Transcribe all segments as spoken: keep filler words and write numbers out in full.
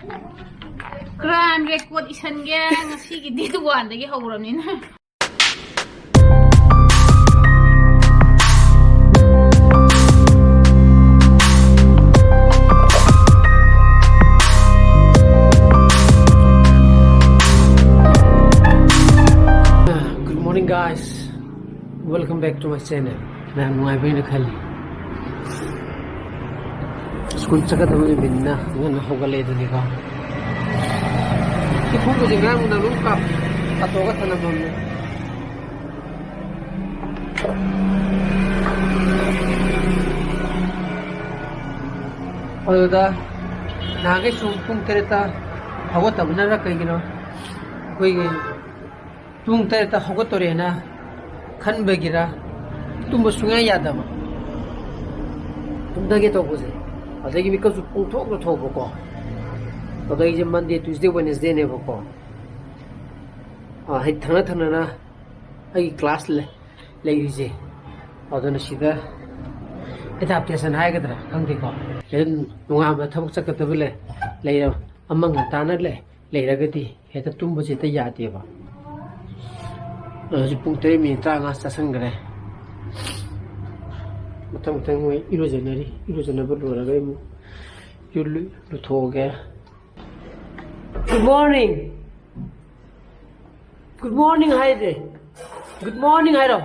Crime record ꯏꯁꯟꯒꯦ ꯉꯁꯤꯒꯤ day one ꯗꯒꯤ ꯍꯧꯔꯕꯅꯤꯅ꯫ Good morning, guys. Welcome back to my channel. ꯃꯌꯥꯝ ꯅꯨꯡꯉꯥꯏꯕ꯭ꯔꯥ ꯍꯥꯏꯅ ꯈꯜꯂꯤ꯫ ꯁ꯭ꯀꯨꯜ ꯆꯠꯀꯗꯕ ꯅꯨꯃꯤꯠꯅꯤꯅ ꯉꯟꯅ ꯍꯧꯒꯠꯂꯦ ꯑꯗꯨꯅꯤꯀꯣ꯫ ꯁꯤ ꯈꯣꯡꯎꯞꯁꯦ ꯉꯔꯥꯡ ꯅꯨꯡꯗꯥꯡ ꯂꯣꯏ ꯀꯥꯞ-, ꯀꯥꯞꯊꯣꯛꯑꯒ ꯊꯅꯝꯃꯕꯅꯦ꯫ ꯑꯗꯨꯗ ꯅꯍꯥꯟꯈꯩ ꯁꯨꯝ ꯄꯨꯡ ꯇꯔꯦꯠꯇ ꯍꯧꯒꯠꯇꯕꯅꯔ ꯀꯩꯒꯤꯅꯣ? ꯑꯩꯈꯣꯏꯒꯤ ꯄꯨꯡ ꯇꯔꯦꯠꯇ ꯍꯧꯒꯠꯇꯣꯔꯦꯅ ꯈꯟꯕꯒꯤꯔ, ꯇꯨꯝꯕ ꯁꯨꯡꯌꯥ ꯌꯥꯗꯕ, ꯇꯨꯝꯊꯒꯦ ꯇꯧꯕꯁꯦ꯫ ꯑꯗꯒꯤ ꯃꯤꯀꯞꯁꯨ ꯄꯨꯡꯊꯣꯛꯇ ꯊꯣꯛꯄꯀꯣ꯫ ꯑꯗꯒꯤꯁꯦ Monday, Tuesday, Wednesdayꯅꯦꯕꯀꯣ꯫ ꯑ, ꯍꯦꯛ ꯊꯪꯅ ꯊꯪꯅꯅ ꯑꯩꯒꯤ class ꯂꯩ-, ꯂꯩꯔꯤꯁꯦ꯫ ꯑꯗꯨꯅ ꯁꯤꯗ adaptation ꯍꯥꯏꯒꯗ꯭ꯔꯥ ꯈꯪꯗꯦꯀꯣ꯫ ꯁꯤꯗ ꯅꯣꯡꯉꯥꯟꯕ ꯊꯕꯛ ꯆꯠꯀꯗꯕ ꯂꯩ, ꯂꯩꯔ-, ꯑꯃ ꯉꯟꯇꯥꯅ ꯂꯩ, ꯂꯩꯔꯒꯗꯤ ꯍꯦꯛꯇ ꯇꯨꯝꯕꯁꯦ ꯍꯦꯛꯇ ꯌꯥꯗꯦꯕ꯫ ꯑꯗꯣ ꯍꯧꯖꯤꯛ ꯄꯨꯡ ꯇꯔꯦꯠ minute ꯇꯔꯥꯃꯉꯥ ꯆꯥꯁꯤꯟꯈ꯭ꯔꯦ꯫ ꯃꯊꯪ ꯃꯊꯪ ꯃꯣꯏ ꯏꯔꯨꯖꯅꯔꯤ꯫ ꯏꯔꯨꯖꯅꯕ ꯂꯣꯏꯔꯒ ꯑꯩ ꯑꯃꯨꯛ ꯏꯔꯨ-, ꯂꯨꯊꯣꯛꯑꯒꯦ꯫ Good morning. Good morning ꯍꯥꯏꯗꯦ꯫ Good morning ꯍꯥꯏꯔꯣ꯫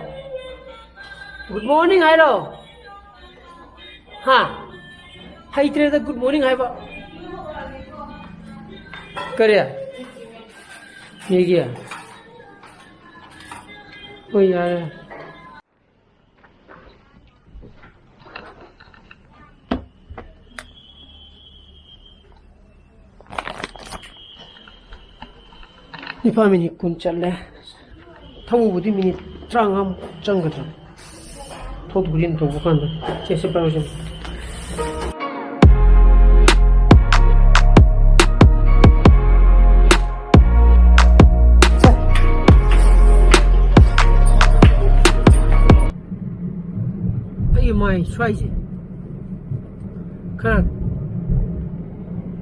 Good morning ꯍꯥꯏꯔꯣ꯫ ꯍꯥ? ꯍꯩꯇ꯭ꯔꯦꯗ good morning ꯍꯥꯏꯕ꯫ ꯀꯔꯤ? ꯃꯤꯒꯤ? ꯍꯣꯏ, ꯌꯥꯔꯦ꯫ ꯅꯤꯄꯥꯜ minute ꯀꯨꯟ ꯆꯠꯂꯦ꯫ ꯊꯧꯕꯕꯨꯗꯤ minute ꯇꯔꯥꯃꯉꯥꯃꯨꯛ ꯆꯪꯒꯗ꯭ꯔꯥ? ꯊꯧꯗꯣꯛ ꯊꯧꯖꯤꯟ ꯇꯧꯕ ꯀꯥꯟꯗ꯫ ꯁꯦ, ꯁꯦ, ꯄꯥꯏꯔꯣ, ꯁꯦ꯫ ꯑꯩꯒꯤ ꯃꯥꯏ ꯁ꯭ꯋꯥꯏꯁꯦ ꯈꯔ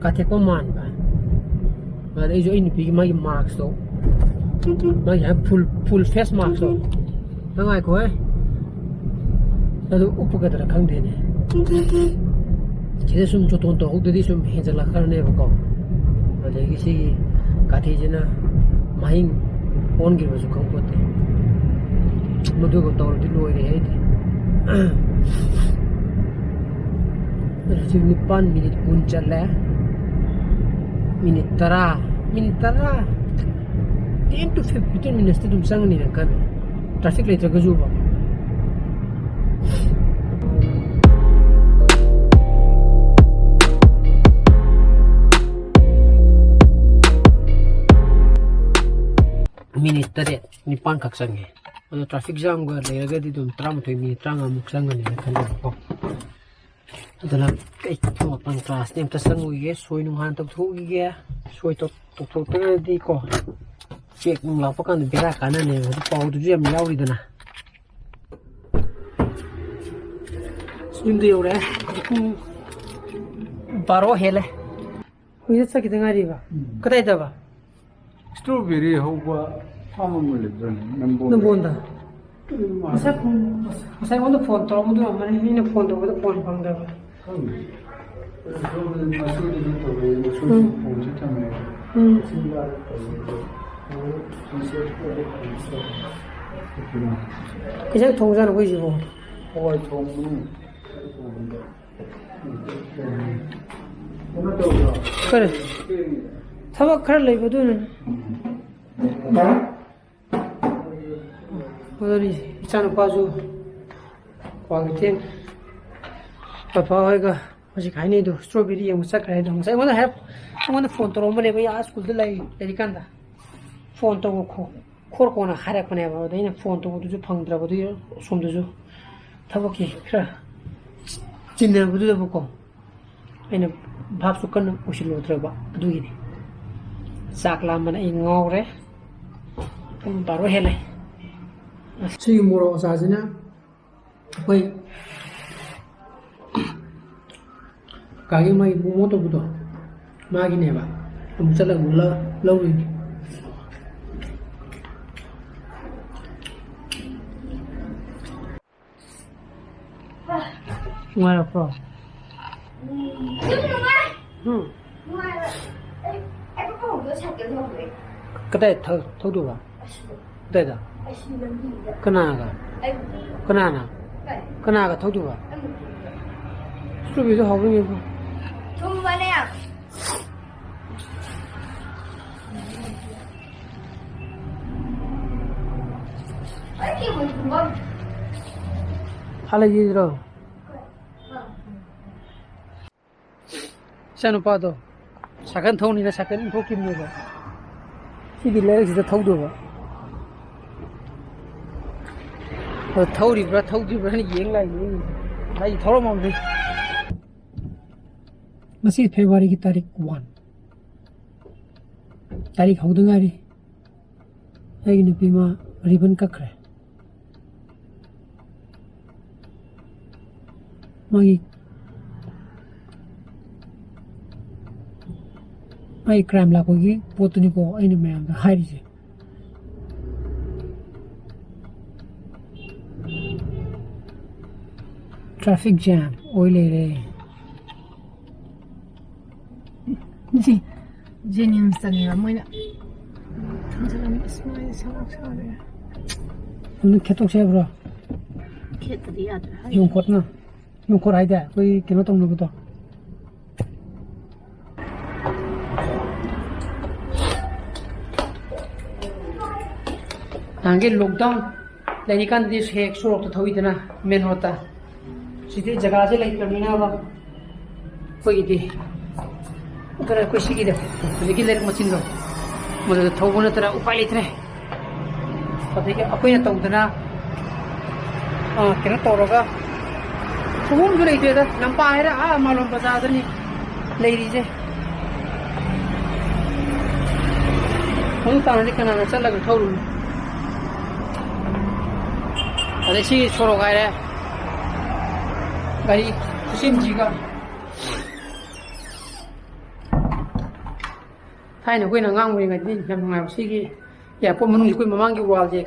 ꯑꯊꯦꯛꯄ ꯃꯥꯟꯕ꯫ ꯑꯗ ꯑꯩꯁꯨ ꯑꯩ ꯅꯨꯄꯤꯒꯤ ꯃꯥꯒꯤ ꯃꯥꯛꯁꯇꯣ, ꯃꯥꯒꯤ ꯍꯥꯏ ꯐꯨꯜ, ꯐꯨꯜ ꯐꯦꯁ ꯃꯥꯛꯁꯇꯣ, ꯅꯪ ꯉꯥꯏꯈꯣꯍꯦ, ꯑꯗꯨ ꯎꯞꯄꯒꯗ꯭ꯔꯥ ꯈꯪꯗꯦꯅꯦ꯫ ꯁꯤꯗ ꯁꯨꯝ ꯖꯣꯇꯣꯟ ꯇꯧꯍꯧꯗ꯭ꯔꯗꯤ ꯁꯨꯝ ꯍꯦꯟꯖꯜꯂꯛꯈ꯭ꯔꯅꯦꯕꯀꯣ꯫ ꯑꯗꯒꯤ ꯁꯤꯒꯤ ꯀꯥꯊꯤꯁꯤꯅ ꯃꯍꯤꯡ ꯑꯣꯟꯈꯤꯕꯁꯨ ꯈꯪꯄꯣꯠꯇꯦ꯫ ꯃꯗꯨꯒ ꯇꯧꯔꯗꯤ ꯂꯣꯏꯔꯦ ꯑꯩꯗꯤ꯫ ꯍꯧꯖꯤꯛ ꯅꯤꯄꯥꯟ ꯃꯤꯅꯤꯠ ꯀꯨꯟ ꯆꯠꯂꯦ꯫ ꯃꯤꯅꯤꯠ ꯇꯔꯥ, ꯃꯤꯅꯤꯠ ꯇꯔꯥ, ten to fifteen minutesꯇꯤ ꯑꯗꯨꯝ ꯆꯪꯒꯅꯤꯅ ꯈꯜꯂꯦ, traffic ꯂꯩꯇ꯭ꯔꯒꯁꯨꯕ꯫ ꯃꯤꯅꯤꯠ ꯇꯔꯦꯠ ꯅꯤꯄꯥꯟ ꯈꯛ ꯆꯪꯉꯦ꯫ ꯑꯗꯣ traffic jamꯒ ꯂꯩꯔꯒꯗꯤ ꯑꯗꯨꯝ ꯇꯔꯥꯃꯥꯊꯣꯏ ꯃꯤꯅꯤꯠ ꯇꯔꯥꯃꯉꯥꯃꯨꯛ ꯆꯪꯒꯅꯤꯅ ꯈꯜꯂꯦꯕꯀꯣ꯫ ꯑꯗꯨꯅ ꯑꯩ ꯃꯄꯥꯟ classꯇ ꯑꯝꯇ ꯆꯪꯉꯨꯈꯤꯒꯦ, ꯁꯣꯏ ꯅꯨꯡ ꯍꯥꯟꯅ ꯇꯧꯊꯣꯛꯎꯈꯤꯒꯦ꯫ ꯁꯣꯏ ꯇꯧ-, ꯇꯧꯊꯣꯛꯇ꯭ꯔꯒꯗꯤꯀꯣ, check ꯅꯨꯡ ꯂꯥꯛꯄ ꯀꯥꯟꯗ ꯕꯦꯔꯥ ꯀꯥꯟꯅꯅꯦꯕ꯫ ꯑꯗꯨ ꯄꯥꯎꯗꯨꯁꯨ ꯌꯥꯝ ꯌꯥꯎꯔꯤꯗꯅ꯫ ꯌꯨꯝꯗ ꯌꯧꯔꯦ꯫ ꯄꯨꯡ ꯕꯥꯔꯣ ꯍꯦꯜꯂꯦ꯫ ꯍꯧꯖꯤꯛ ꯆꯠꯈꯤꯗ ꯉꯥꯏꯔꯤꯕ? ꯎꯝ꯫ ꯀꯗꯥꯏꯗꯕ? Strawberry ꯍꯧꯕ farm ꯑꯃ ꯂꯩꯕꯗꯣ, ꯅꯝꯕꯣꯜꯗ꯫ ꯅꯝꯕꯣꯜꯗ? ꯉꯁꯥꯏ ꯐꯣꯟ, ꯉꯁꯥꯏ ꯑꯩꯉꯣꯟꯗ ꯐꯣꯟ ꯇꯧꯔꯛꯄꯗꯣ ꯑꯣꯏꯔꯝꯒꯅꯤ, ꯑꯩꯅ ꯐꯣꯟ ꯇꯧꯕꯗ ꯐꯣꯟ ꯐꯪꯗꯕ꯫ ꯈꯪꯗꯦ꯫ ꯑꯗꯨ ꯁꯣꯝꯗꯗꯤ ꯉꯁꯤꯗꯤ ꯇꯧꯔꯛꯑꯦ, ꯉꯁꯤꯗꯤ ꯎꯝ꯫ ꯐꯣꯟꯁꯦ ꯊꯝꯃꯦ꯫ ꯎꯝ꯫ ꯉꯁꯤ ꯂꯥꯛꯑꯦ ꯇꯧꯔꯦ꯫ ꯑꯗꯨ ꯃꯦꯁꯦꯖ ꯀꯣꯜꯗꯤ ꯐꯪꯗꯦ꯫ ꯀꯩ ꯏꯟꯖꯥꯡ ꯊꯣꯡꯖꯥꯠꯅꯣ ꯑꯩꯈꯣꯏꯁꯤꯕꯣ? ꯍꯋꯥꯏ ꯊꯣꯡꯕꯅꯤ꯫ ꯀꯩꯅꯣ ꯇꯧꯕ꯭ꯔꯣ? ꯀꯔꯤ? ꯊꯕꯛ ꯈꯔ ꯂꯩꯕ ꯑꯗꯨꯅꯅꯤ꯫ ꯑꯗꯨꯅꯤ, ꯏꯆꯥꯅꯨꯄꯥꯁꯨ ꯀ꯭ꯋꯥꯀꯩꯊꯦꯜ ꯄꯥꯄꯥ ꯍꯣꯏꯒ ꯍꯧꯖꯤꯛ ꯍꯥꯏꯅꯩꯗꯣ, strawberry ꯌꯦꯡꯕ ꯆꯠꯈ꯭ꯔꯦ ꯍꯥꯏꯗꯣ꯫ ꯉꯁꯥꯏ ꯑꯩꯉꯣꯟꯗ ꯍꯥꯏꯔꯞ, ꯑꯩꯉꯣꯟꯗ ꯐꯣꯟ ꯇꯧꯔꯛꯑꯝꯕꯅꯦꯕ, ꯑꯩ ꯑꯥ ꯁ꯭ꯀꯨꯜꯗ ꯂꯩ, ꯂꯩꯔꯤꯀꯥꯟꯗ꯫ ꯐꯣꯟ ꯇꯧꯕ ꯈꯣ-, ꯈꯣꯔ ꯀꯣꯟꯅ ꯍꯥꯏꯔꯛꯄꯅꯦꯕ꯫ ꯑꯗ ꯑꯩꯅ ꯐꯣꯟ ꯇꯧꯕꯗꯨꯁꯨ ꯐꯪꯗ꯭ꯔꯕ, ꯑꯗꯨꯒꯤ ꯁꯣꯝꯗꯁꯨ ꯊꯕꯛꯀꯤ ꯈꯔ ꯆꯤꯟꯅꯕꯗꯨꯗꯕꯀꯣ꯫ ꯑꯩꯅ ꯚꯥꯞꯁꯨ ꯀꯟꯅ ꯑꯣꯏꯁꯤꯜꯂꯨꯗ꯭ꯔꯕ ꯑꯗꯨꯒꯤꯅꯤ꯫ ꯆꯥꯛ ꯂꯥꯝꯕꯅ ꯑꯩ ꯉꯥꯎꯔꯦ꯫ ꯄꯨꯡ ꯕꯥꯔꯣ ꯍꯦꯜꯂꯦ꯫ ꯁꯤꯒꯤ ꯃꯣꯔꯣꯛ ꯑꯆꯥꯔꯁꯤꯅ ꯑꯩꯈꯣꯏ ꯀꯥꯒꯤ ꯃꯥꯒꯤ ꯃꯣꯃꯣ ꯇꯧꯕꯗꯣ, ꯃꯥꯒꯤꯅꯦꯕ꯫ ꯑꯃꯨꯛ ꯆꯠꯂꯒ ꯑꯃꯨꯛ ꯂꯧ-, ꯂꯧꯔꯨꯏꯅꯤ꯫ ꯅꯨꯡꯉꯥꯏꯔꯛꯄ꯭ꯔꯣ? ꯎꯝ꯫ ꯀꯗꯥꯏ ꯊꯧ-, ꯊꯧꯗꯣꯏꯕ? ꯀꯗꯥꯏꯗ? ꯀꯅꯥꯒ? ꯀꯅꯥꯅ? ꯀꯅꯥꯒ ꯊꯧꯗꯣꯏꯕ? ꯆꯨꯕꯤꯗꯣ ꯍꯧꯔꯤꯉꯩꯕꯨ꯫ ꯊꯨꯝꯕꯅꯦ꯫ ꯍꯜꯂꯒꯤꯗ꯭ꯔꯣ? ꯏꯆꯥꯅꯨꯄꯥꯗꯣ ꯁꯥꯏꯀꯜ ꯊꯧꯅꯤꯅ ꯁꯥꯏꯀꯜ ꯏꯟꯊꯣꯛꯈꯤꯕꯅꯦꯕ꯫ ꯁꯤꯒꯤ ꯂꯩꯔꯛꯁꯤꯗ ꯊꯧꯗꯣꯏꯕ꯫ ꯑꯗꯣ ꯊꯧꯔꯤꯕ꯭ꯔꯥ ꯊꯧꯗ꯭ꯔꯤꯕ꯭ꯔꯥꯅ ꯌꯦꯡ ꯂꯥꯛꯏꯅꯦ꯫ ꯑꯩ ꯊꯧꯔꯝꯃꯕꯅꯤ꯫ ꯉꯁꯤ ꯐꯦꯕ꯭ꯔꯨꯋꯥꯔꯤꯒꯤ ꯇꯥꯔꯤꯛ ꯋꯥꯟ꯫ ꯇꯥꯔꯤꯛ ꯍꯧꯗ ꯉꯥꯏꯔꯤ꯫ ꯑꯩꯒꯤ ꯅꯨꯄꯤ ꯃꯥ ꯔꯤꯕꯟ ꯀꯛꯈ꯭ꯔꯦ꯫ ꯃꯥꯒꯤ, ꯃꯥꯒꯤ ꯀ꯭ꯔꯥꯏꯝ ꯂꯥꯛꯄꯒꯤ ꯄꯣꯠꯇꯨꯅꯤꯀꯣ ꯑꯩꯅ ꯃꯌꯥꯝꯗ ꯍꯥꯏꯔꯤꯁꯦ꯫ ꯇ꯭ꯔꯥꯐꯤꯛ ꯖꯥꯝ ꯑꯣꯏ ꯂꯩꯔꯦ꯫ ꯖꯦ-, ꯖꯦꯅꯤꯝꯁꯇꯅꯦꯕ ꯃꯣꯏꯅ ꯊꯝꯖꯤꯜꯂꯝꯃꯤ꯫ ꯑꯁ, ꯃꯥꯏꯁꯦ ꯁꯥꯎ ꯁꯥꯎꯔꯦ꯫ ꯑꯗꯨ ꯈꯦꯠꯇꯣꯛꯁꯦ ꯍꯥꯏꯕ꯭ꯔꯣ? ꯈꯦꯠꯄꯗꯤ ꯌꯥꯗ꯭ꯔꯦ ꯍꯥꯏ꯫ ꯌꯣꯡꯈꯣꯠꯅ, ꯌꯣꯡꯈꯣꯠ ꯍꯥꯏꯗꯥꯏ? ꯑꯩꯈꯣꯏ ꯀꯩꯅꯣ ꯇꯧꯅꯕꯗꯣ꯫ ꯅꯍꯥꯟꯒꯤ ꯂꯣꯛꯗꯥꯎꯟ ꯂꯩꯔꯤꯀꯥꯟꯗꯗꯤ ꯍꯦꯛ ꯁꯣꯔꯣꯛꯇ ꯊꯧꯏꯗꯅ, ꯃꯦꯟ ꯔꯣꯗꯇ꯫ ꯁꯤꯗꯤ ꯖꯒꯥꯁꯦ ꯂꯩꯇ꯭ꯔꯕꯅꯤꯅꯕ ꯑꯩꯈꯣꯏꯒꯤꯗꯤ꯫ ꯑꯗꯨꯅ ꯑꯩꯈꯣꯏ ꯁꯤꯒꯤꯗ ꯍꯧꯖꯤꯛꯀꯤ ꯂꯩꯔꯛ ꯃꯆꯤꯟꯗꯣ, ꯃꯗꯨꯗ ꯊꯧꯕ ꯅꯠꯇꯅ ꯎꯄꯥꯏ ꯂꯩꯇ꯭ꯔꯦ꯫ ꯑꯗꯒꯤ ꯑꯩꯈꯣꯏꯅ ꯇꯧꯗꯅ, ꯑ, ꯀꯩꯅꯣ ꯇꯧꯔꯒ ꯊꯧꯐꯝꯁꯨ ꯂꯩꯇ꯭ꯔꯦꯗ꯫ ꯂꯝꯄꯥꯛ ꯍꯥꯏꯔ ꯑꯥ ꯃꯥꯂꯣꯝ ꯕꯖꯥꯔꯗꯅꯤ ꯂꯩꯔꯤꯁꯦ꯫ ꯃꯗꯨ ꯇꯥꯅꯗꯤ ꯀꯅꯥꯅ ꯆꯠꯂꯒ ꯊꯧꯔꯨꯅꯤ? ꯑꯗꯩ ꯁꯤ ꯁꯣꯔꯣꯛ ꯍꯥꯏꯔꯦ, ꯒꯥꯔꯤ ꯈꯨꯆꯦꯟꯁꯤꯒ꯫ ꯊꯥꯏꯅ ꯑꯩꯈꯣꯏꯅ ꯑꯉꯥꯡ ꯑꯣꯏꯔꯤꯉꯩꯗꯗꯤ ꯌꯥꯝ ꯅꯨꯡꯉꯥꯏꯕ꯫ ꯁꯤꯒꯤ ꯑꯦꯌꯥꯔꯄꯣꯔꯠ ꯃꯅꯨꯡꯒꯤ ꯑꯩꯈꯣꯏ ꯃꯃꯥꯡꯒꯤ ꯋꯥꯜꯁꯦ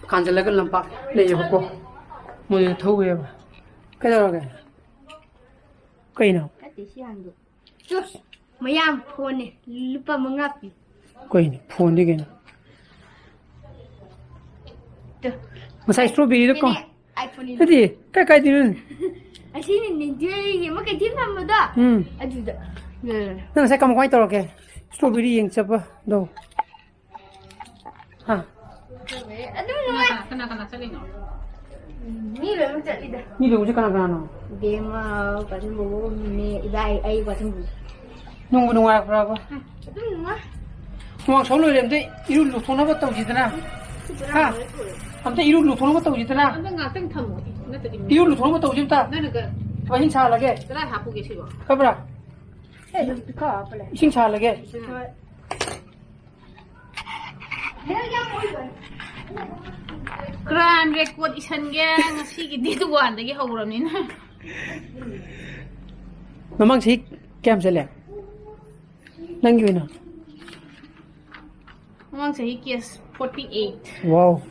ꯀꯥꯟꯁꯤꯜꯂꯒ ꯂꯝꯄꯥꯛ ꯂꯩꯌꯦꯕꯀꯣ, ꯃꯣꯏꯅ ꯊꯧꯋꯦꯕ꯫ ꯀꯩꯗꯧꯔꯒꯦ? ꯀꯩꯅꯣ? ꯅꯠꯇꯦ, ꯁꯤ ꯍꯥꯟꯗꯣꯛ꯫ ꯆꯨꯁ! ꯃꯌꯥꯝ ꯐꯣꯟꯅꯦ, ꯂꯨꯄꯥ ꯃꯉꯥ ꯄꯤ꯫ ꯀꯩꯅꯣ? ꯐꯣꯟꯗꯤ ꯀꯩꯅꯣ? ꯇꯨ꯫ ꯉꯁꯥꯏ strawberryꯗꯣ ꯀꯣ? ꯁꯤꯅꯦ iPhone ꯅꯠꯇꯦ, ꯀꯥꯏ ꯀꯥꯏꯗꯩꯅꯣ? ꯑꯁꯤꯅ ꯅꯤꯡꯊꯤꯔꯒꯤ ꯑꯃ ꯀꯩꯊꯦꯜ ꯐꯝꯕꯗꯣ? ꯎꯝ꯫ ꯑꯗꯨꯗ꯫ ꯅꯪ ꯉꯁꯥꯏ ꯀꯃꯥꯏ ꯀꯃꯥꯏ ꯇꯧꯔꯛꯀꯦ? Strawberry ꯌꯦꯡ ꯆꯠꯄꯗꯣ꯫ ꯍꯥ? ꯑꯗꯨꯝ ꯅꯨꯡꯉꯥꯏ꯫ ꯀꯅꯥ ꯀꯅꯥ ꯆꯠꯂꯤꯅꯣ? ꯃꯤ ꯂꯣꯏꯅꯃꯛ ꯆꯠꯂꯤꯗ꯫ ꯃꯤ ꯂꯣꯏꯅꯃꯛꯁꯦ ꯀꯅꯥ ꯀꯅꯥꯅꯣ? ꯕꯦꯝꯃ, ꯄꯥꯊꯨꯝꯕꯨ, ꯃꯦ, ꯏꯕꯥꯏ, ꯑꯩ, ꯄꯥꯊꯨꯝꯕꯨ꯫ ꯅꯨꯡꯕꯨ ꯅꯨꯡꯉꯥꯏꯔꯛꯄ꯭ꯔꯕ? ꯑꯗꯨꯝ ꯅꯨꯡꯉꯥꯏ꯫ ꯍꯨꯃꯥꯡ ꯁꯧ ꯂꯣꯏꯔꯦ, ꯑꯝꯇ ꯏꯔꯨ ꯂꯨꯊꯣꯛꯅꯕ ꯇꯧꯁꯤꯗꯅ꯫ ꯍꯥ? ꯑꯝꯇ ꯏꯔꯨ ꯂꯨꯊꯣꯛꯅꯕ ꯇꯧꯁꯤꯗꯅ꯫ ꯑꯝꯇ ꯉꯥꯛꯇꯪ ꯊꯝꯃꯣ꯫ ꯅꯠꯇ꯭ꯔꯗꯤ ꯏꯔꯨ ꯂꯨꯊꯣꯛꯅꯕ ꯇꯧꯁꯤ ꯑꯝꯇ꯫ ꯅꯪꯅ ꯀ-, ꯏꯁꯤꯡ ꯁꯥꯍꯜꯂꯒꯦ꯫ ꯀꯗꯥꯏ ꯍꯥꯞꯄꯨꯒꯦ ꯁꯤꯕꯣ? ꯈꯪꯕ꯭ꯔꯥ? ꯑꯦ, ꯑꯗꯨꯝ ꯈꯔ ꯍꯥꯞꯄ ꯂꯩ꯫ ꯏꯁꯤꯡ ꯁꯥꯍꯜꯂꯒꯦ꯫ ꯍꯣꯏ꯫ Crime record ꯏꯁꯟꯒꯦ ꯉꯁꯤꯒꯤꯗꯤ ꯗꯨꯀꯥꯟꯗꯒꯤ ꯍꯧꯔꯕꯅꯤꯅ꯫ ꯃꯃꯥꯡ ꯆꯍꯤ ꯀꯌꯥꯝ ꯆꯠꯂꯦ? ꯅꯪꯒꯤ ꯑꯣꯏꯅ? ꯃꯃꯥꯡ ꯆꯍꯤ case forty eight꯫ Wow꯫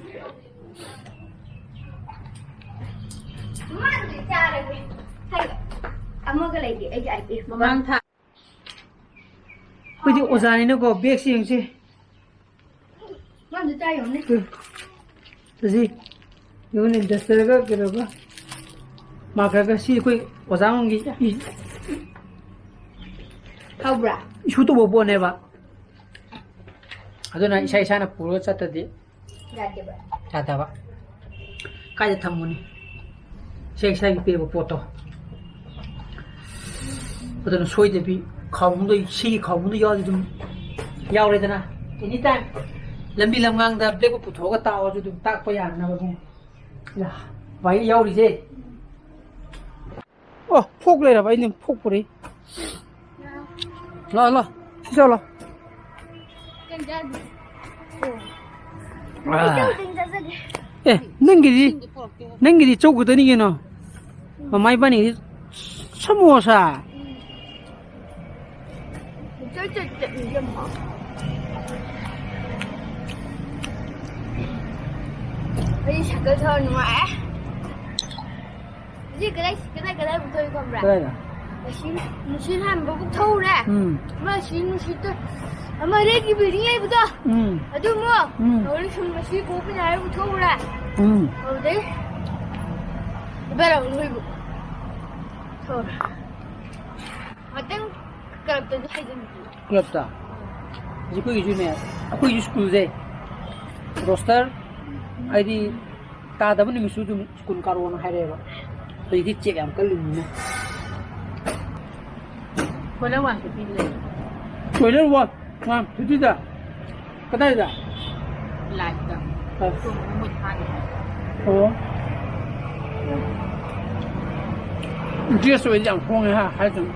ꯑꯃꯒ ꯂꯩꯒꯦ, ꯑꯩꯒꯤ I P F꯫ ꯃꯃꯥꯡ ꯊꯥ꯫ ꯑꯩꯈꯣꯏꯗꯤ ꯑꯣꯖꯥꯅꯤꯅꯀꯣ, ꯕꯦꯒꯁꯦ ꯌꯦꯡꯁꯤ꯫ ꯃꯥꯅ ꯆꯥ ꯌꯦꯡꯉꯨꯅꯦ꯫ ꯎꯝ꯫ ꯁꯤ ꯌꯦꯡꯉꯨꯅꯦ, dusterꯒ ꯀꯩꯅꯣꯒ, markerꯒ꯫ ꯁꯤ ꯑꯩꯈꯣꯏ ꯑꯣꯖꯥ ꯑꯃꯒꯤ ꯏ-, ꯍꯧꯕ꯭ꯔꯥ? Issue ꯇꯧꯕ ꯄꯣꯠꯅꯦꯕ꯫ ꯑꯗꯨꯅ ꯏꯁꯥ ꯏꯁꯥꯅ ꯄꯨꯔꯒ ꯆꯠꯇꯗꯤ ꯌꯥꯗꯦꯕ꯫ ꯌꯥꯗꯕ꯫ ꯀꯥꯏꯗ ꯊꯝꯃꯨꯅꯤ? ꯏꯁꯥ ꯏꯁꯥꯒꯤ ꯄꯤꯔꯛꯄ ꯄꯣꯠꯇꯣ꯫ ꯑꯗꯨꯅ ꯁꯣꯏꯗꯕꯤ ꯈꯥꯎꯕꯝꯗꯣ, ꯁꯤꯒꯤ ꯈꯥꯎꯕꯝꯗꯣ ꯌꯥꯎꯔꯗꯤ ꯑꯗꯨꯝ ꯌꯥꯎꯔꯦꯗꯅ꯫ Anytime ꯂꯝꯕꯤ ꯂꯝꯒꯥꯡꯗ blackboard ꯄꯨꯊꯣꯛꯑꯒ ꯇꯥꯛꯑꯣꯁꯨ ꯑꯗꯨꯝ ꯇꯥꯛꯄ ꯌꯥꯅꯕꯅꯦ꯫ ꯌꯥ, ꯚꯥꯏ ꯌꯥꯎꯔꯤꯁꯦ꯫ ꯑꯣ, fork ꯂꯩꯔꯕ? ꯑꯩꯅ fork ꯄꯨꯔꯛꯏ꯫ ꯂꯥꯛꯑꯣ, ꯂꯥꯛꯑꯣ꯫ ꯁꯤ ꯆꯠꯂꯣ꯫ ꯑꯥ꯫ ꯑꯦ, ꯅꯪꯒꯤꯗꯤ, ꯅꯪꯒꯤꯗꯤ ꯆꯧ ꯈꯛꯇꯅꯤ ꯀꯩꯅꯣ꯫ ꯃꯃꯥ ꯏꯕꯥꯅꯤꯒꯤꯗꯤ ꯁꯃꯣꯁꯥ꯫ ꯆꯠ ꯆꯠ ꯆꯠꯂꯤ ꯌꯥꯝ ꯍꯥꯎ꯫ ꯑꯩ ꯁꯥꯏꯀꯜ ꯊꯧꯔ ꯅꯨꯡꯉꯥꯏ꯫ ꯍꯧꯖꯤꯛ ꯀꯗꯥꯏ, ꯀꯗꯥꯏ, ꯀꯗꯥꯏꯕꯨꯛ ꯊꯧꯔꯤ ꯈꯪꯕ꯭ꯔꯥ? ꯀꯗꯥꯏꯗ? ꯑꯁꯤ ꯅꯨꯡꯁꯤꯠ ꯍꯥꯟꯕꯕꯨꯛ ꯊꯧꯔꯦ꯫ ꯎꯝ꯫ ꯑꯃ ꯑꯁꯤ ꯅꯨꯡꯁꯤꯠꯇ, ꯑꯃ ꯔꯦꯠꯀꯤ ꯕꯤꯜꯗꯤꯡ ꯂꯩꯕꯗꯣ? ꯎꯝ꯫ ꯑꯗꯨ ꯑꯃꯨꯛ ꯎꯝ꯫ ꯍꯧꯖꯤꯛ ꯁꯨꯝ ꯃꯁꯤ ꯀꯣꯛꯄ ꯌꯥꯏꯕꯨꯛ ꯊꯧꯔꯦ꯫ ꯎꯝ꯫ ꯑꯗꯨꯗꯩ ꯏꯕꯥꯏ ꯂꯥꯎ ꯅꯣꯏꯕꯨ ꯊꯧꯔꯦ꯫ ꯉꯥꯛꯇꯪ ꯀ꯭ꯂꯕꯇꯁꯨ ꯍꯥꯏꯖꯟꯕꯤꯌꯨ꯫ ꯀ꯭ꯂꯕꯇ? ꯍꯧꯖꯤꯛ ꯑꯩꯈꯣꯏꯒꯤꯁꯨꯅꯦ, ꯑꯩꯈꯣꯏꯒꯤ ꯁ꯭ꯀꯨꯜꯁꯦ ꯔꯣꯁꯇꯔ ꯍꯥꯏꯗꯤ ꯇꯥꯗꯕ ꯅꯨꯃꯤꯠꯁꯨ ꯑꯗꯨꯝ ꯁ꯭ꯀꯨꯜ ꯀꯥꯔꯛꯑꯣꯅ ꯍꯥꯏꯔꯛꯑꯦꯕ꯫ ꯍꯧꯖꯤꯛꯇꯤ ꯆꯦꯛ ꯌꯥꯝ ꯀꯜꯂꯤꯕꯅꯤꯅ꯫ ꯀꯣꯏꯂꯔ ꯋꯥꯟ ꯐꯤꯐꯇꯤ ꯂꯩ꯫ ꯀꯣꯏꯂꯔ ꯋꯥꯟ, ꯋꯥꯟ ꯐꯤꯐꯇꯤꯗ? ꯀꯗꯥꯏꯗ? ꯂꯥꯏꯠꯇ꯫ ꯑ꯫ ꯇꯨꯝ ꯃꯨꯠ ꯊꯥꯅꯤ꯫ ꯑꯣ꯫ ꯗ꯭ꯔꯦꯁ ꯑꯣꯏꯗꯤ ꯌꯥꯝ ꯍꯣꯡꯉꯦ ꯍꯥ, ꯍꯥꯏꯗꯨꯅ꯫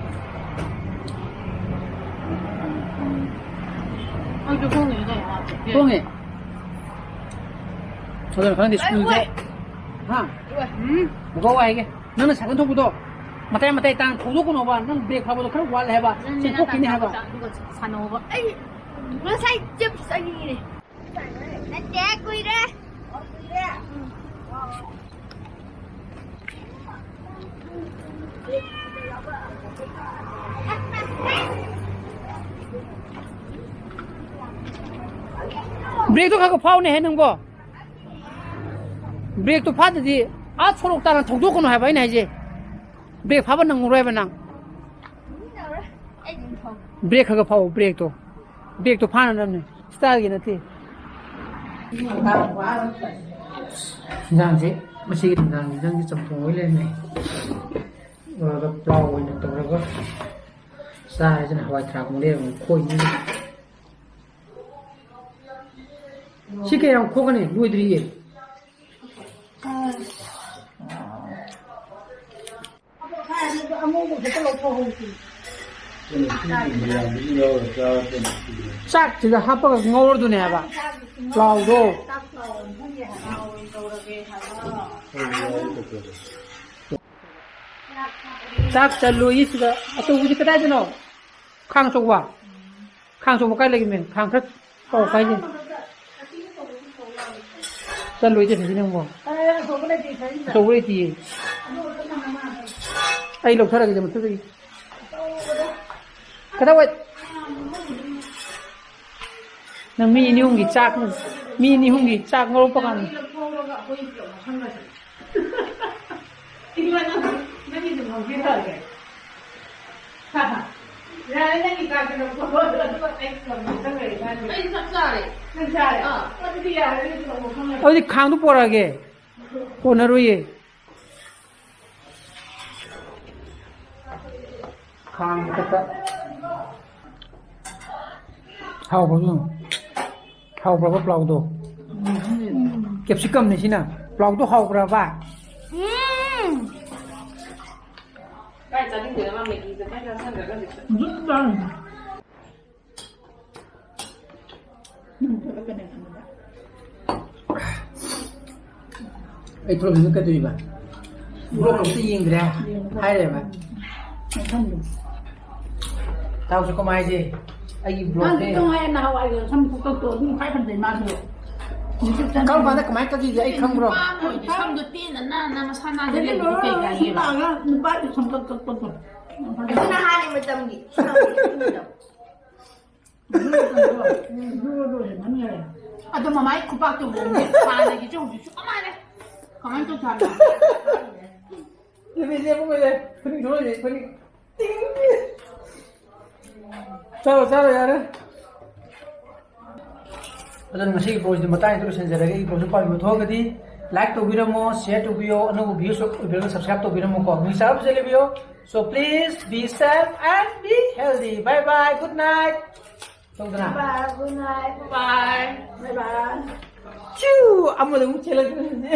ꯑꯩꯁꯨ ꯈꯣꯡꯅ ꯆꯠꯂꯦ꯫ ꯈꯣꯡꯅ? ꯑꯗꯨꯅ ꯈꯪꯗꯦ, ꯁ꯭ꯀꯨꯜꯗ꯫ ꯍꯥ? ꯎꯝ꯫ ꯃꯈꯣꯡ ꯋꯥꯏꯒꯦ꯫ ꯅꯪꯅ ꯁꯥꯏꯀꯜ ꯊꯧꯕꯗꯣ ꯃꯇꯥꯏ ꯃꯇꯥꯏ ꯇꯥꯡ ꯊꯧꯗꯣꯛꯀꯅꯣꯕ, ꯅꯪ ꯕ꯭ꯔꯦꯛ ꯐꯥꯕꯗꯣ ꯈꯔ ꯋꯥꯠꯂꯦ ꯍꯥꯏꯕ, ꯅꯪ ꯅꯦꯅꯥ ꯆꯦꯟꯊꯣꯛꯈꯤꯅꯤ ꯇꯥꯟ ꯍꯥꯏꯕ꯫ ꯇꯥꯟ ꯑꯗꯨꯒ ꯁꯥꯟꯅꯧꯕ꯫ ꯑꯩ ꯉꯁꯥꯏ ꯆꯤꯞꯁ ꯑꯅꯤꯅꯦ꯫ ꯅꯠꯇꯦ, ꯀꯨꯏꯔꯦ꯫ ꯕ꯭ꯔꯦꯛꯇꯣ ꯈꯔ ꯈꯔ ꯐꯥꯎꯅꯦꯍꯦ ꯅꯪꯕꯣ꯫ ꯕ꯭ꯔꯦꯛꯇꯣ ꯐꯥꯗꯗꯤ ꯑꯥ ꯁꯣꯔꯣꯛ ꯇꯥꯟꯅ ꯊꯧꯗꯣꯛꯀꯅꯨ ꯍꯥꯏꯕ ꯑꯩꯅ ꯍꯥꯏꯁꯦ꯫ ꯕ꯭ꯔꯦꯛ ꯐꯥꯕ ꯅꯪꯉꯔꯣꯏꯕ ꯅꯪ꯫ ꯕ꯭ꯔꯦꯛ ꯈꯔ ꯈꯔ ꯐꯥꯎ, ꯕ꯭ꯔꯦꯛꯇꯣ꯫ ꯕ꯭ꯔꯦꯛꯇꯣ ꯐꯥꯅꯅꯕꯅꯦ, ꯁ꯭ꯇꯥꯏꯜꯒꯤ ꯅꯠꯇꯦ꯫ ꯏꯟꯖꯥꯡꯁꯦ, ꯉꯁꯤꯒꯤ ꯅꯨꯡꯗꯥꯡꯒꯤ ꯏꯟꯖꯥꯡꯁꯦ ꯆꯝꯊꯣꯡ ꯑꯣꯏ ꯂꯩꯔꯝꯃꯦ꯫ ꯂꯣꯏꯔꯒ ꯄ꯭ꯂꯥꯎ ꯑꯣꯏꯅ ꯇꯧꯔꯒ ꯆꯥꯔꯁꯤꯅ ꯍꯋꯥꯏ ꯊ꯭ꯔꯥꯛ ꯃꯨꯛ ꯂꯩꯔꯝꯃꯦ, ꯈꯣꯏ ꯃꯨꯛ꯫ ꯁꯤ ꯀꯌꯥꯝ ꯈꯣꯛꯀꯅꯤ? ꯂꯣꯏꯗ꯭ꯔꯤꯌꯦ꯫ ꯆꯥꯛꯁꯤꯗ ꯍꯥꯞꯄꯒ ꯉꯧꯔꯗꯨꯅꯦ ꯍꯥꯏꯕ꯫ ꯄ꯭ꯂꯥꯎꯗꯣ꯫ ꯆꯥꯛ ꯆꯜꯂꯣꯏꯌꯦ ꯁꯤꯗ꯫ ꯑꯆꯧꯕꯗꯤ ꯀꯗꯥꯏꯗꯅꯣ? ꯈꯥꯡ ꯑꯆꯧꯕ? ꯈꯥꯡ ꯑꯆꯧꯕ ꯀꯥꯏ ꯂꯩꯒꯦ, ꯃꯦꯝ? ꯈꯥꯡ ꯈꯔ ꯄꯥꯎ ꯀꯥꯏ ꯂꯩ? ꯆꯠꯂꯣꯏꯗꯦ ꯁꯤꯗꯤ ꯅꯪꯕꯣ꯫ ꯑꯆꯧꯕ ꯂꯩꯇꯤꯌꯦ꯫ ꯑꯩ ꯂꯧꯊꯔꯒꯦ ꯃꯊꯛꯇꯒꯤ꯫ ꯀꯗꯥꯏꯋꯥꯏ? ꯅꯪ ꯃꯤ ꯑꯅꯤ ꯑꯍꯨꯝꯒꯤ ꯆꯥꯛ, ꯃꯤ ꯑꯅꯤ ꯑꯍꯨꯝꯒꯤ ꯆꯥꯛ ꯉꯧꯔꯛꯄ ꯀꯥꯟꯗ꯫ ꯏꯃꯥ, ꯅꯪ, ꯅꯪꯒꯤꯁꯨ ꯉꯧꯕꯤꯔꯛꯑꯒꯦ꯫ ꯌꯥꯔꯦ, ꯅꯪꯒꯤ ꯆꯥꯛꯇꯨ ꯂꯧꯊꯣꯛꯑꯣ, ꯑꯗꯨꯒ ꯑꯩ ꯊꯝꯃꯒꯦ, ꯆꯪꯈ꯭ꯔꯒꯦ, ꯆꯥꯔꯒꯦ꯫ ꯑꯩ ꯆꯥꯛ ꯆꯥꯔꯦ꯫ ꯅꯪ ꯆꯥꯔꯦ? ꯑꯥ꯫ ꯑꯗꯨꯗꯤ ꯌꯥꯔꯦ, ꯑꯗꯨꯗꯤ ꯊꯝꯃꯣ, ꯊꯝꯃꯣ꯫ ꯑꯗꯨꯗꯤ ꯈꯥꯡꯗꯣ ꯄꯣꯔꯛꯑꯒꯦ꯫ ꯀꯣꯟꯅꯔꯣꯏꯌꯦ꯫ ꯈꯥꯡ ꯃꯊꯛꯇ꯫ ꯍꯥꯎꯕ꯭ꯔꯣ? ꯍꯥꯎꯕ꯭ꯔꯕ ꯄ꯭ꯂꯥꯎꯗꯣ? ꯀꯦꯞꯁꯤꯀꯝꯅꯤ ꯁꯤꯅ꯫ ꯄ꯭ꯂꯥꯎꯗꯣ ꯍꯥꯎꯕ꯭ꯔꯕ? ꯎꯝ꯫ ꯀꯥꯏ ꯆꯥꯅꯤꯡꯗꯣꯏꯅꯣ ꯃꯥ ꯃꯦꯒꯤꯗꯣ ꯀꯥꯏ ꯆꯥꯁꯟꯈ꯭ꯔꯒ ꯍꯧꯖꯤꯛꯇ? ꯑꯗꯨꯝ ꯆꯥꯔꯤꯅꯦ꯫ ꯅꯪ ꯊꯣꯛꯂꯛꯀꯅꯤ ꯈꯟꯕꯗ꯫ ꯑꯩ ꯊꯣꯛꯂꯛꯀꯅꯤ ꯀꯩꯗꯧꯔꯤꯕ? ꯕ꯭ꯂꯣꯛ ꯑꯝꯇ ꯌꯦꯡꯗ꯭ꯔꯦ ꯌꯦꯡꯗ꯭ꯔꯦ꯫ ꯍꯥꯏꯔꯦꯕ꯫ ꯃꯐꯝꯗꯣ꯫ ꯇꯥꯎꯁꯦ ꯀꯃꯥꯏ ꯍꯥꯏꯁꯦ? ꯑꯩꯒꯤ ꯕ꯭ꯂꯣꯛꯁꯦ꯫ ꯅꯪꯗꯤ ꯅꯨꯡꯉꯥꯏ ꯅꯍꯥꯟꯋꯥꯏꯒ ꯁꯝ ꯈꯨꯀꯛꯇꯣ ꯑꯗꯨꯝ ꯈ꯭ꯋꯥꯏ ꯐꯖꯩ ꯃꯥꯁꯨ꯫ ꯀꯔꯝ ꯀꯥꯟꯗ ꯀꯃꯥꯏꯅ ꯀꯛꯈꯤꯒꯦ ꯑꯩ ꯈꯪꯕ꯭ꯔꯣ? ꯅꯨꯄꯥ ꯑꯃ ꯑꯣꯏꯔꯗꯤ ꯁꯝꯗꯣ ꯇꯦꯟꯅ ꯅꯥꯟꯅ ꯃꯁꯥ ꯅꯥꯟꯅ ꯑꯗꯒꯤ ꯂꯩꯕꯗꯣ ꯀꯩ ꯂꯣꯏꯔꯒ ꯁꯤ ꯀꯥꯏꯒꯦꯕ? ꯂꯥꯛꯑꯒ ꯅꯨꯄꯥꯒꯤ ꯁꯝ ꯀꯛ ꯀꯛꯄꯗꯣ꯫ ꯑꯗꯨ ꯅꯍꯥꯟꯒꯤ ꯃꯇꯝꯒꯤ ꯁꯝ ꯀꯛꯄꯗꯣ꯫ ꯑꯗꯣ ꯃꯃꯥꯏ ꯈꯨꯄꯥꯛꯇꯨ ꯎꯕꯗ ꯍꯥꯟꯅꯒꯤꯁꯨ ꯍꯧꯖꯤꯛꯁꯨ ꯆꯞ ꯃꯥꯟꯅꯩ꯫ ꯀꯃꯥꯏꯅ ꯇꯧꯖꯥꯠꯅꯣ? ꯅꯨꯃꯤꯠꯁꯦ ꯄꯨꯡ ꯀꯌꯥ? ꯈꯨꯅꯤꯡ ꯊꯣꯛꯂꯛꯏꯁꯦ, ꯈꯨꯅꯤꯡ꯫ ꯇꯤꯡ꯫ ꯆꯥꯔꯣ, ꯆꯥꯔꯣ, ꯌꯥꯔꯦ꯫ ꯑꯗꯨꯅ ꯉꯁꯤꯒꯤ ꯄꯣꯁꯇꯤ ꯃꯇꯥꯡꯁꯤꯗ ꯂꯣꯏꯁꯤꯟꯖꯔꯒꯦ꯫ ꯑꯩꯒꯤ ꯄꯣꯁꯇꯨ ꯄꯥꯝꯕꯤꯕ ꯊꯣꯛꯑꯒꯗꯤ like ꯇꯧꯕꯤꯔꯝꯃꯣ, share ꯇꯧꯕꯤꯌꯣ, ꯑꯅꯧꯕ views ꯑꯣꯏꯕꯤꯔꯒ subscribe ꯇꯧꯕꯤꯔꯝꯃꯣꯀꯣ꯫ ꯃꯤ ꯆꯥꯕ ꯐꯖ ꯂꯩꯕꯤꯌꯣ꯫ So please be safe and be healthy. Bye bye. Good night. ꯇꯧꯗꯅ꯫ Bye, good night. Bye. Bye bye. ꯆꯤꯎ! ꯑꯃꯗ ꯑꯃꯨꯛ ꯆꯦꯜꯂꯛꯇꯣꯏꯅꯦ꯫